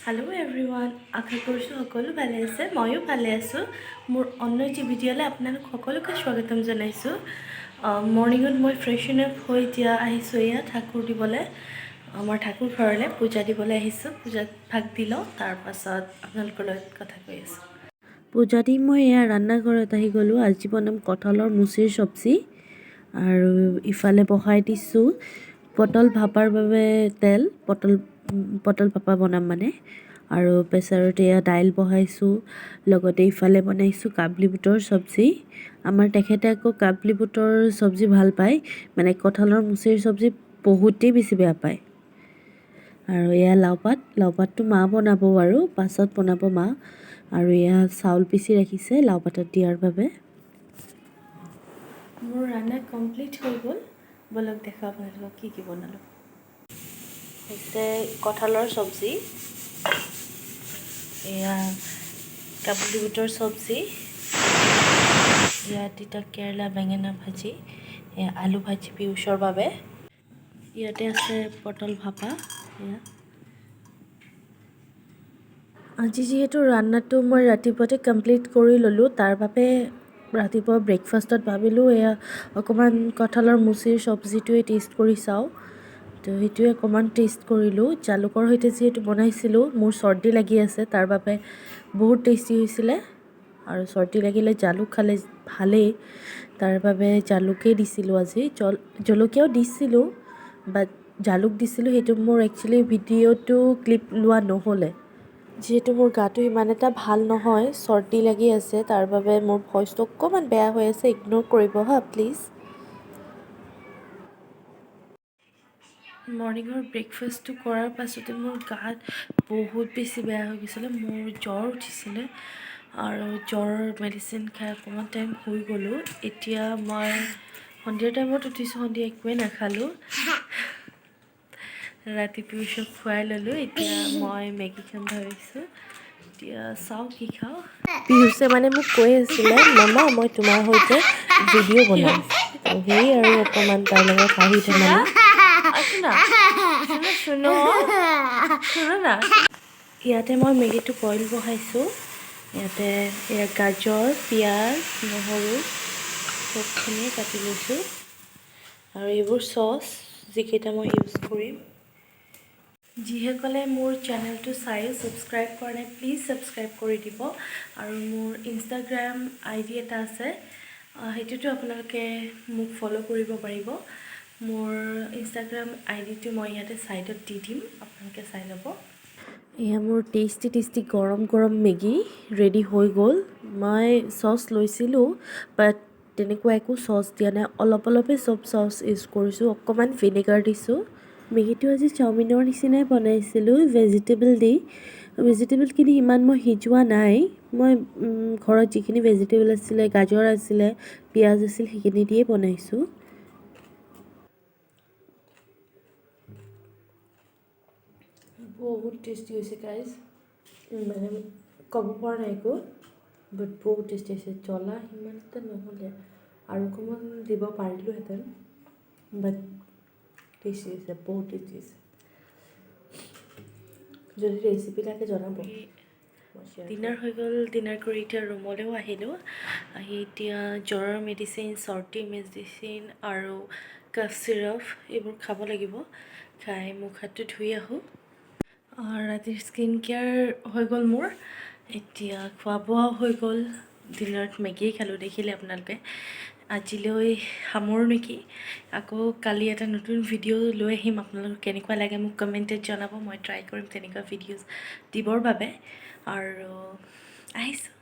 Hello' everyone, আশা কৰিছোঁ সকলো ভালে আছে। ময়ো ভালে আছোঁ। মোৰ অন্য এটি ভিডিঅ'লৈ আপোনালোক সকলোকে স্বাগতম জনাইছোঁ। মৰ্ণিঙত মই ফ্ৰেছন আপ হৈ এতিয়া আহিছোঁ এয়া ঠাকুৰ দিবলৈ, আমাৰ ঠাকুৰ ঘৰলৈ পূজা দিবলৈ আহিছোঁ। পূজাত ভাগ দি লওঁ, তাৰপাছত আপোনালোকৰ লগত কথা কৈ আছোঁ। পূজা দি মই এয়া ৰান্না ঘৰত আহি গ'লোঁ। আজি বনাম কঁঠালৰ মুচিৰ চব্জি আৰু ইফালে বহাই দিছোঁ পটল ভাপাৰ বাবে তেল। পটল পটল ভাপা বনাম মানে। আৰু প্ৰেছাৰত এয়া দাইল বহাইছোঁ, লগতে ইফালে বনাইছোঁ কাবলি বুটৰ চব্জি। আমাৰ তেখেতে আকৌ কাবলি বুটৰ চব্জি ভাল পায়, মানে কঁঠালৰ মুচিৰ চব্জি বহুতেই বেছি বেয়া পায়। আৰু এয়া লাও পাত, লাও পাতটো মা বনাব বাৰু, পাছত বনাব মা। আৰু এয়া চাউল পিচি ৰাখিছে লাও পাতত দিয়াৰ বাবে। মোৰ ৰান্না কমপ্লিট হৈ গ'ল। ব'লক দেখাওঁ আপোনালোকক কি কি বনালোঁ। হৈছে কঁঠালৰ চব্জি, এয়া কাবুলি বুটৰ চব্জি, এয়া তিতা কেৰেলা বেঙেনা ভাজি, এয়া আলু ভাজি পিয়ুষৰ বাবে, ইয়াতে আছে পটল ভাপা। এয়া আজি যিহেতু ৰান্নাটো মই ৰাতিপুৱাতে কমপ্লিট কৰি ল'লোঁ, তাৰ বাবে ৰাতিপুৱা ব্ৰেকফাষ্টত ভাবিলোঁ এয়া অকণমান কঁঠালৰ মুচিৰ চব্জিটোৱে টেষ্ট কৰি চাওঁ। তো সেইটোৱে অকণমান টেষ্ট কৰিলোঁ। জালুকৰ সৈতে যিহেতু বনাইছিলোঁ, মোৰ চৰ্দি লাগি আছে, তাৰ বাবে বহুত টেষ্টি হৈছিলে। আৰু চৰ্দি লাগিলে জালুক খালে ভালেই, তাৰ বাবে জালুকেই দিছিলোঁ আজি। জলকীয়াও দিছিলোঁ, বাট জালুক দিছিলোঁ, সেইটো মোৰ একচুৱেলি ভিডিঅ'টো ক্লিপ লোৱা নহ'লে। যিহেতু মোৰ গাটো ইমান এটা ভাল নহয়, চৰ্দি লাগি আছে, তাৰ বাবে মোৰ ভইচটো অকণমান বেয়া হৈ আছে, ইগন'ৰ কৰিব হা প্লিজ। মৰ্ণিঙৰ ব্ৰেকফাষ্টটো কৰাৰ পাছতে মোৰ গাত বহুত বেছি বেয়া হৈ গৈছিলে, মোৰ জ্বৰ উঠিছিলে আৰু জ্বৰৰ মেডিচিন খাই অকণমান টাইম শুই গ'লোঁ। এতিয়া মই সন্ধিয়া টাইমত উঠিছোঁ, সন্ধিয়া একোৱেই নাখালোঁ, ৰাতি পিয়ুষক খুৱাই ল'লোঁ। এতিয়া মই মেগী খাম ভাবিছোঁ, এতিয়া চাওঁ কি খাওঁ। পিয়ুষে মানে মোক কৈ আছিলে, মামা মই তোমাৰ সৈতে ভিডিঅ' বনাম। তো সেই আৰু অকণমান তাৰ লগত হাঁহি ধেমালি। শুনা শুনো শুনো না, ইয়াতে মই মেগীটো বইল বহাইছোঁ। ইয়াতে এয়া গাজৰ, পিঁয়াজ, নহৰু চবখিনিয়ে কাটি লৈছোঁ আৰু এইবোৰ চচ যিকেইটা মই ইউজ কৰিম। যিসকলে মোৰ চেনেলটো চায়ো ছাবস্ক্ৰাইব কৰা নাই, প্লিজ ছাবস্ক্ৰাইব কৰি দিব। আৰু মোৰ ইনষ্টাগ্ৰাম আইডি এটা আছে, সেইটোতো আপোনালোকে মোক ফ'ল' কৰিব পাৰিব। মোৰ ইনষ্টাগ্ৰাম আইডিটো মই ইয়াতে ছাইডত দি দিম, আপোনালোকে চাই ল'ব। এয়া মোৰ টেষ্টি টেষ্টি গৰম গৰম মেগী ৰেডি হৈ গ'ল। মই চচ লৈছিলোঁ, বাট তেনেকুৱা একো চচ দিয়া নাই, অলপ অলপেই চব চচ ইউজ কৰিছোঁ, অকণমান ভিনেগাৰ দিছোঁ। মেগীটো আজি চাওমিনৰ নিচিনাই বনাইছিলোঁ ভেজিটেবল দি। ভেজিটেবলখিনি ইমান মই সিজোৱা নাই, মই ঘৰত যিখিনি ভেজিটেবল আছিলে, গাজৰ আছিলে, পিঁয়াজ আছিল, সেইখিনি দিয়ে বনাইছোঁ। বহুত টেষ্টি হৈছে গাইজ, মানে ক'ব পৰা নাই একো, বাট বহুত টেষ্টি হৈছে। জ্বলা সিমান এটা নহ'লে আৰু অকণমান দিব পাৰিলোঁহেঁতেন, বাট টেষ্টি হৈছে, বহুত টেষ্টি হৈছে। যদি ৰেচিপি লাগে জনাব। ডিনাৰ হৈ গ'ল। ডিনাৰ কৰি এতিয়া ৰুমলৈও আহিলোঁ। আহি এতিয়া জ্বৰৰ মেডিচিন, চৰ্দি মেডিচিন আৰু কাফ চিৰাপ এইবোৰ খাব লাগিব। খাই মুখ হাতটো ধুই আহোঁ। ৰাতিৰ স্কিন কেয়াৰ হৈ গ'ল মোৰ, এতিয়া খোৱা বোৱাও হৈ গ'ল। ডিনাৰত মেগীয়ে খালোঁ, দেখিলে আপোনালোকে। আজিলৈ সামৰোঁ নেকি? আকৌ কালি এটা নতুন ভিডিঅ' লৈ আহিম। আপোনালোকক কেনেকুৱা লাগে মোক কমেণ্টত জনাব, মই ট্ৰাই কৰিম তেনেকুৱা ভিডিঅ'জ দিবৰ বাবে। আৰু আহিছোঁ।